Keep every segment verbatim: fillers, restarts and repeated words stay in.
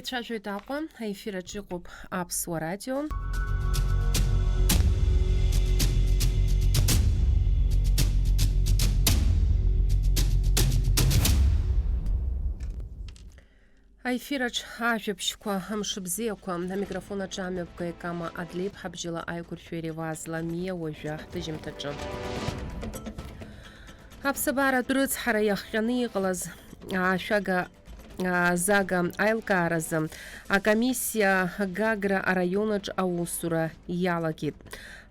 Цәажәоит Аҟәа, аефир аҿы иҟоуп Аԥсуа радио. Аефир аҿ ажәабжьқәа, амшыбзиақәа, амикрофон аҿы амҩаԥгаҩ Кама Адлеиԥҳа бжьыла аиқәыршәеи Реваз Ламиа уажәы ҳҭыжьымҭаҿы. Аԥсабаратә рыцҳара иахҟьаны иҟалаз аашәага, аазага аилкааразы акомиссиа Гагра араион аҿы аусура иалагеит.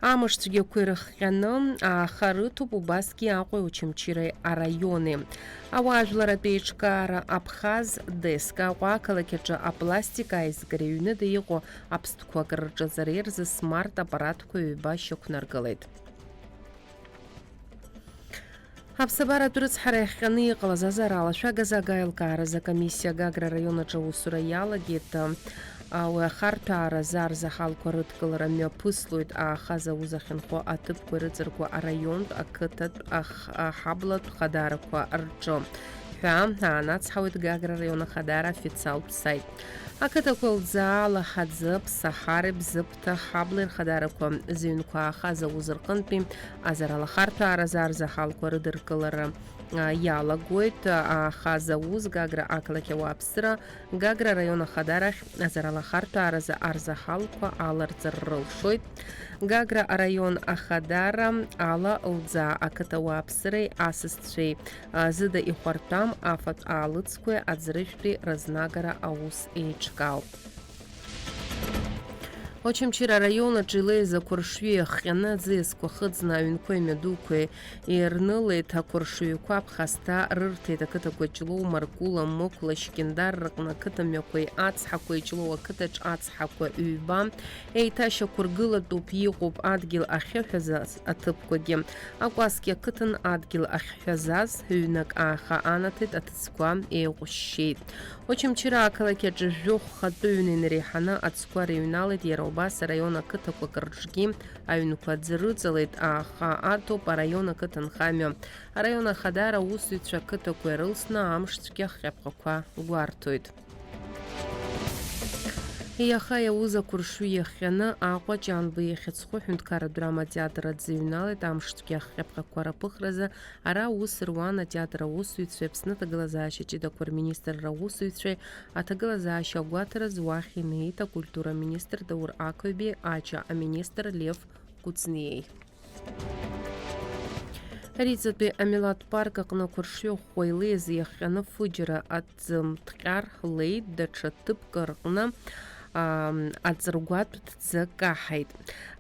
Амш цәгьақәа ирыхҟьаны ааха рыҭоуп убасгьы Аҟәеи Очамчыреи араиони. Ауаажәларратә еиҿкаара Абхаз Деск Аҟәа ақалақь аҿы апластик аизгареи ҩныда иҟоу аԥстәқәак рҿаҵареи рзы смарт аппаратқәа ҩба шьақәнаргылеит. Аԥсабаратә рыцҳара иахҟьаны иҟалаз азара алашәага-зага аилкааразы акомиссиа Гагра араион аҿы аусура иалагеит. Уи ахарҭәааразы арзаҳалқәа рыдкылара мҩаԥыслоит, аахаз аус ахьынхо аҭыԥқәа ирыҵаркуа араионтә, ақыҭатә, ах-, аҳаблатә хадарақәа рҿы ҳәа аанацҳауеит Гагра араион ахадара аофициалтә саит. Ақыҭақәа лӡаа, Лаҳаӡы, Ԥсаҳареи Бзыԥҭа ҳабла ирхадарақәа зыҩнқәа аахаз аус рҟынтәи азарала харҭәааразы арзаҳалқәа рыдыркылара, а, иалагоит. Аахаз аус Гагра ақалақь ауааԥсыра, Гагра араион ахадарахь азарала харҭәааразы арзаҳалқәа аларҵар рылшоит. Гагра араион ахадара ала лӡаа ақыҭа ауааԥсыреи асасцәеи, а, зыда ихәарҭам афатә аалыҵқәеи аӡрыжәтәи рызнагара аус еиҿкаауп. Очамчыра араион аҿы илеиз ақәыршҩы иахҟьаны аӡиасқәа хыҵны аҩнқәеи амҩадуқәеи ирнылеит. Ақәыршҩқәа аԥхасҭа рырҭеит ақыҭақәа Ҷлоу, Маркула, Мықә, Лашькьындар рҟны ақыҭа мҩақәеи ацҳақәеи, Ҷлоу ақыҭаҿ ацҳақәа ҩба, еиҭашьақәыргылатәуп, иҟоуп адгьыл ахьыҳәазаз аҭыԥқәагьы. Акәасқьа ақыҭан адгьыл ахьҳәазаз ҩнак ааха анаҭеит, аҭыӡқәа еиҟәышьшьеит. Очамчыра ақалақь аҿы жәохә хатәы ҩны инареиҳаны аӡқәа рыҩналеит, иара убас араион ақыҭақәак рҿгьы аҩнқәа аӡы рыҵалеит, ааха аҭоуп араион ақыҭанхамҩа. Араион ахадара аусзуҩцәа ақыҭақәа ирылсны амш цәгьа ахҟьаԥҟақәа гәарҭоит. Иаха иауз ақәыршҩы иахҟьаны Аҟәа Ҷанба ихьӡ зху аҳәынҭқарратә драма театр аӡы иҩналеит. Амш цәгьа ахҟьаԥҟақәа рыԥыхразы ара аус руан атеатр аусзуҩцәеи Аԥсны аҭагылазаашьа ҷыдақәа рминистрра аусзуҩцәеи. Аҭагылазаашьа агәаҭаразы уахь инеит акультура аминистр Даур Ақаҩбеи, аџьа аминистр Лев Кәыҵниеи. Риҵатәи амилаҭ парк аҟны ақәыршҩы ӷәӷәа илеиз иахҟьаны фыџьара аӡы мҭҟьар леит, даҽа ҭыԥк рҟны, аа, аҵыргәатә ҭӡы каҳаит.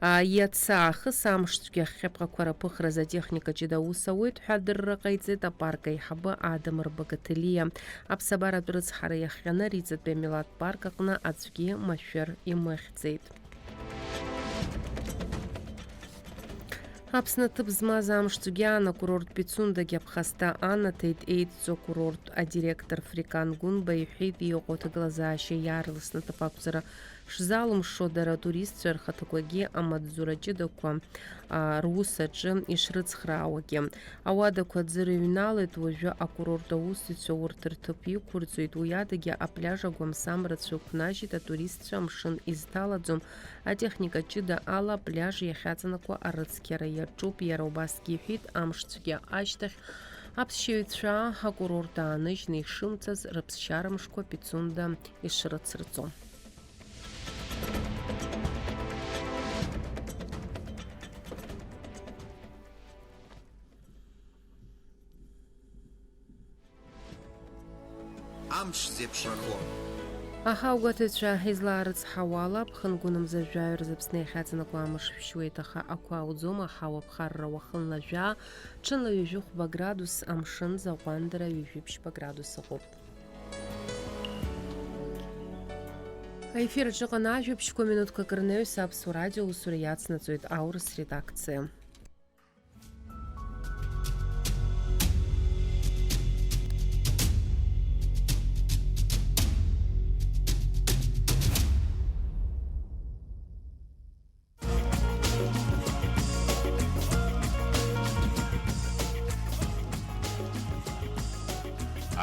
Аа, иацы аахыс амш цәгьа ахҟьаԥҟақәа рыԥыхразы атехника ҷыда аус ауеит ҳәа адырра ҟаиҵеит апарк аиҳабы Адамыр Багаҭелиа. Аԥсабаратә рыцҳара иахҟьаны Риҵатәи амилаҭ парк аҟны аӡәгьы машәыр имыхьӡеит. Аԥсны аҭыԥ змаз амш цәгьа аан акурорт Пицундагьы аԥхасҭа анаҭеит, еидҵо акурорт адиректор Фрикан Гәынба иҳәеит, иҟоу аҭагылазаашьа иаарласны аҭыԥ ақәҵара шзалымшо, дара атуристцәа рхаҭақәагьы амаҵзура ҷыдақәа, аа, рус аҿы ишрыцхраауагьы. Ауадақәа аӡы рыҩналеит, уажәы акурорт аусзуҩцәа урҭ рҭыԥ иқәырҵоит, уи адагьы апляж агәамсамрацәа ықәнажьит, атуристцәа амшын изҭалаӡом, атехника ҷыда ала апляж иахьаҵанакуа арыцқьара иаҿуп, иара убасгьы иҳәеит, амш цәгьа ашьҭахь аԥсшьаҩцәа акурорт ааныжьны ишымцаз, рыԥсшьара мшқәа Пицунда ишрыцырҵо. Амш зеиԥшрахо. Аҳауагәаҭаҩцәа излаарыцҳауала, ԥхынгәынамза жәаҩа рзы Аԥсны иахьаҵанакуа амш шәшьуеит, аха ақәа ауӡом, аҳауа ԥхарра уахынла жәаа, ҽынла ҩажәи хәба градус, амшын заҟәандара ҩажәи ԥшьба градус ыҟоуп. Аефир аҿы ыҟан ажәабжьқәа, минуҭқәак рнаҩс Аԥсуа радио аусура иацнаҵоит аурыс редакциа.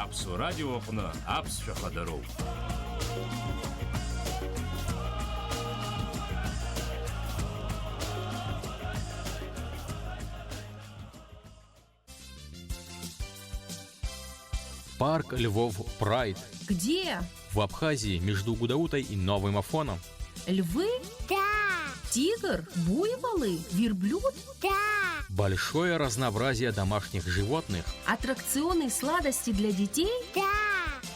Аԥсуа радио аҟны аԥсшәа хадароуп. Парк Львов Прайд. Где? В Абхазии, между Гудаутой и Новым Афоном. Львы? Да. Тигр? Буйволы? Верблюд? Да. Большое разнообразие домашних животных. Аттракционы и сладости для детей? Да.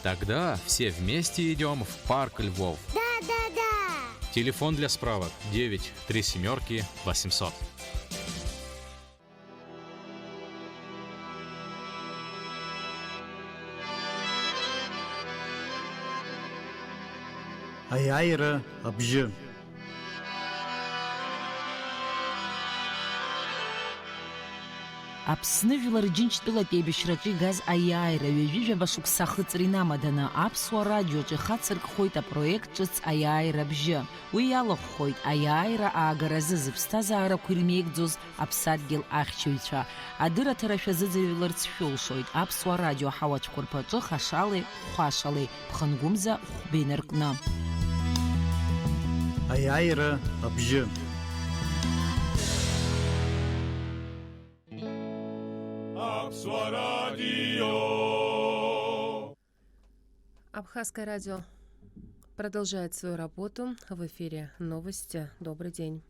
Тогда все вместе идем в парк Львов. Да, да, да. Телефон для справок: девять три семёрки восемьсот. Аиааира абжьы. Аԥсны жәлар Џьынџьтәылатә еибашьраҿы игаз аиааира ҩажәи жәаба шықәса ахыҵра инамаданы, Аԥсуа радиоҿы ихацыркхоит апроект ҿыц Аиааира абжьы. Уи иалахәхоит аиааира аагаразы зыԥсҭазаарақәа ирмеигӡоз аԥсадгьыл ахьчаҩцәа. Адырраҭара шәазыӡырҩларц шәылшоит Аԥсуа радио аҳауа цәқәырԥаҿы хашалеи хәашалеи, ԥхынгәымза хәба инаркны. Аиааира абжьы. Аԥсуа радио. Абхазское радио продолжает свою работу. В эфире новости. Добрый день.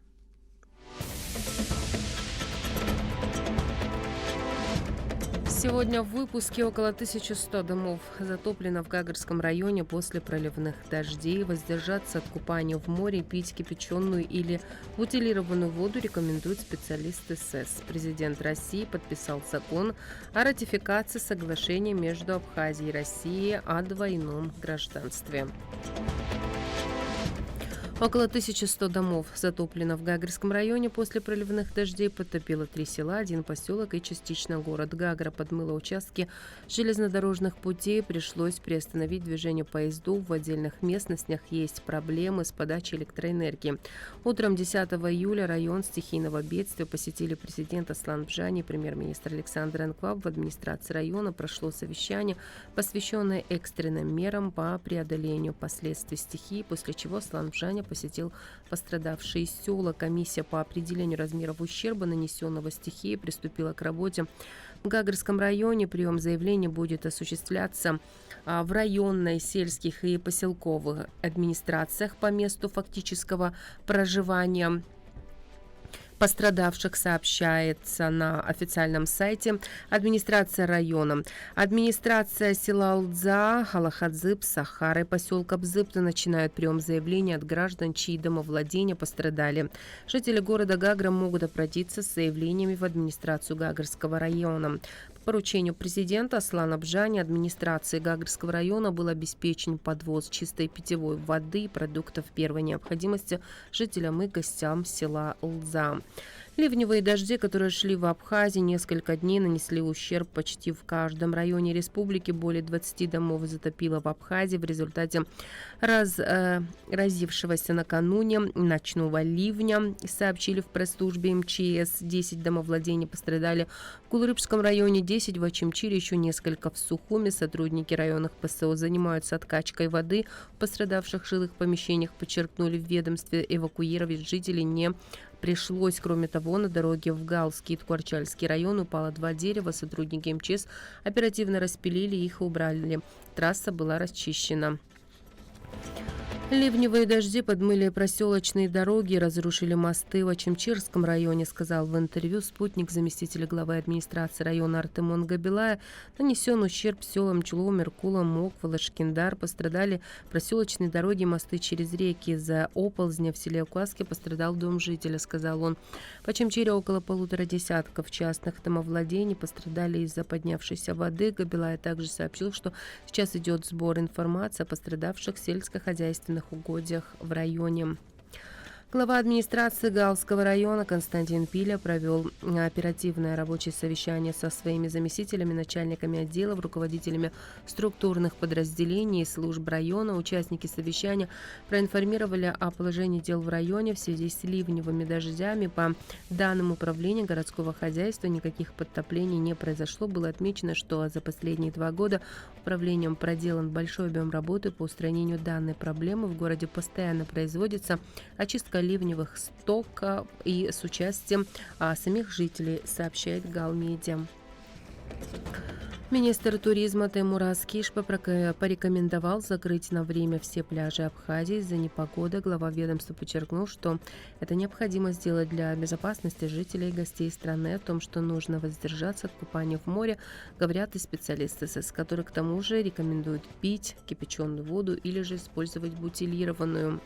Сегодня в выпуске: около тысячи сто домов затоплено в Гагарском районе после проливных дождей. Воздержаться от купания в море, пить кипяченую или бутилированную воду рекомендуют специалисты сэс. Президент России подписал закон о ратификации соглашения между Абхазией и Россией о двойном гражданстве. Около тысячи сто домов затоплено в Гагарском районе после проливных дождей. Подтопило три села, один поселок и частично город Гагра. Подмыло участки железнодорожных путей, пришлось приостановить движение поездов. В отдельных местностях есть проблемы с подачей электроэнергии. Утром десятого июля район стихийного бедствия посетили президент Аслан Бжани и премьер-министр Александр Анкваб. В администрации района прошло совещание, посвящённое экстренным мерам по преодолению последствий стихии, после чего Аслан Бжани посетил пострадавшие сёла. Комиссия по определению размеров ущерба, нанесённого стихией, приступила к работе в Гагарском районе. Приём заявлений будет осуществляться, а, в районной, сельских и поселковых администрациях по месту фактического проживания пострадавших, сообщается на официальном сайте администрации района. Администрация села Лдза, Алахадзыб, Сахара и посёлка Бзыб начинают приём заявлений от граждан, чьи домовладения пострадали. Жители города Гагра могут обратиться с заявлениями в администрацию Гагарского района. По поручению президента Аслана Бжани администрации Гагарского района был обеспечен подвоз чистой питьевой воды и продуктов первой необходимости жителям и гостям села Лза. Ливневые дожди, которые шли в Абхазии несколько дней, нанесли ущерб почти в каждом районе республики. Более двадцати домов затопило в Абхазии в результате раз-, э, разившегося накануне ночного ливня, сообщили в пресс-службе МЧС. Десять домовладений пострадали в Кулрыбском районе, десять в Очамчире, ещё несколько в Сухуме. Сотрудники районных ПСО занимаются откачкой воды в пострадавших жилых помещениях, подчеркнули в ведомстве. Эвакуировать жителей не пришлось. Кроме того, на дороге в Галскит-Куарчальский район упало два дерева. Сотрудники МЧС оперативно распилили их и убрали. Трасса была расчищена. Ливневые дожди подмыли проселочные дороги, разрушили мосты в Очамчирском районе, сказал в интервью «Спутник» заместитель главы администрации района Артемон Габилая. Нанесён ущерб сёлам Чулоу, Меркула, Моква, Лашкиндар. Пострадали проселочные дороги, мосты через реки. Из-за оползня в селе Окуаски пострадал дом жителя, сказал он. В Очамчире около полутора десятков частных домовладений пострадали из-за поднявшейся воды. Габилай также сообщил, что сейчас идёт сбор информации о пострадавших сельскохозяйственных угодьях в районе. Глава администрации Галского района Константин Пиля провёл оперативное рабочее совещание со своими заместителями, начальниками отделов, руководителями структурных подразделений и служб района. Участники совещания проинформировали о положении дел в районе в связи с ливневыми дождями. По данным управления городского хозяйства, никаких подтоплений не произошло. Было отмечено, что за последние два года управлением проделан большой объём работы по устранению данной проблемы. В городе постоянно производится очистка ливневых стоков и с участием, а, самих жителей, сообщает Галмедиа. Министр туризма Таймураз Кишпа прока-, порекомендовал закрыть на время все пляжи Абхазии из-за непогоды. Глава ведомства подчеркнул, что это необходимо сделать для безопасности жителей и гостей страны. О том, что нужно воздержаться от купания в море, говорят и специалисты, с-, которые к тому же рекомендуют пить кипячёную воду или же использовать бутилированную.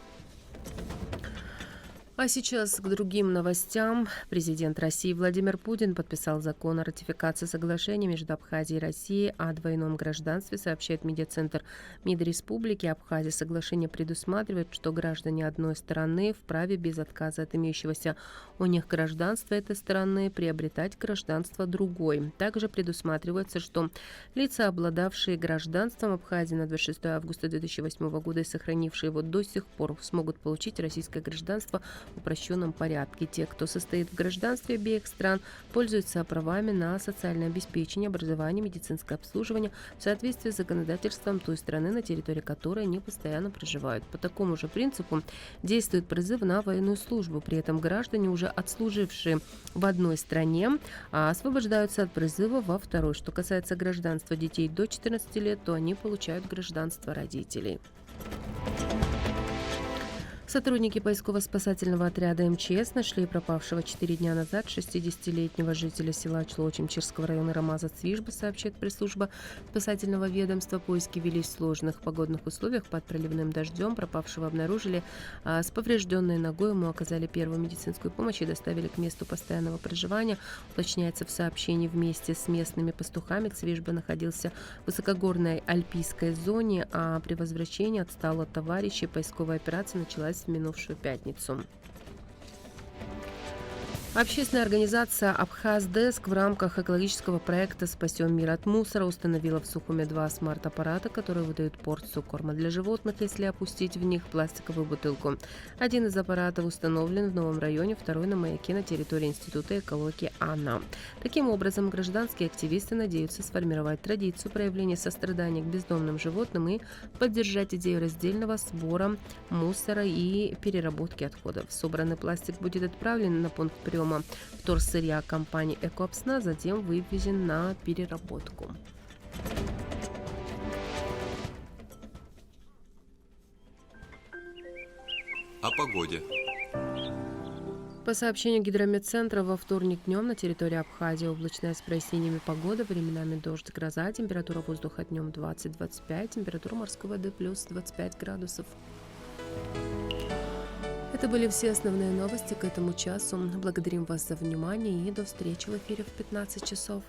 А сейчас к другим новостям. Президент России Владимир Путин подписал закон о ратификации соглашения между Абхазией и Россией о двойном гражданстве, сообщает медиацентр МИД республики. Абхазия. Соглашение предусматривает, что граждане одной страны вправе без отказа от имеющегося у них гражданства этой страны приобретать гражданство другой. Также предусматривается, что лица, обладавшие гражданством Абхазии на двадцать шестого августа две тысячи восьмого года и сохранившие его до сих пор, смогут получить российское гражданство в упрощённом порядке. Те, кто состоит в гражданстве обеих стран, пользуются правами на социальное обеспечение, образование, медицинское обслуживание в соответствии с законодательством той страны, на территории которой они постоянно проживают. По такому же принципу действует призыв на военную службу. При этом граждане, уже отслужившие в одной стране, а, освобождаются от призыва во второй. Что касается гражданства детей до четырнадцати лет, то они получают гражданство родителей. Сотрудники поисково-спасательного отряда МЧС нашли пропавшего четыре дня назад шестидесятилетнего жителя села Члоч Мчирского района Рамаза Цвижба, сообщает пресс-служба спасательного ведомства. Поиски велись в сложных погодных условиях. Под проливным дождём пропавшего обнаружили, а, с повреждённой ногой. Ему оказали первую медицинскую помощь и доставили к месту постоянного проживания. Уточняется в сообщении: вместе с местными пастухами Цвижба находился в высокогорной альпийской зоне, а при возвращении отстал от товарищей. Поисковая операция началась в минувшую пятницу. Общественная организация «Абхаз-Деск» в рамках экологического проекта «Спасём мир от мусора» установила в Сухуме два смарт-аппарата, которые выдают порцию корма для животных, если опустить в них пластиковую бутылку. Один из аппаратов установлен в Новом районе, второй на Маяке на территории Института экологии «Анна». Таким образом, гражданские активисты надеются сформировать традицию проявления сострадания к бездомным животным и поддержать идею раздельного сбора мусора и переработки отходов. Собранный пластик будет отправлен на пункт приёма вторсырья компании «Экоапсна», затем вывезен на переработку. О погоде. По сообщению Гидрометцентра, во вторник днём на территории Абхазии облачная с прояснениями погода, временами дождь, гроза, температура воздуха днём двадцать двадцать пять, температура морской воды плюс двадцать пять градусов. Это были все основные новости к этому часу. Благодарим вас за внимание и до встречи в эфире в пятнадцать часов.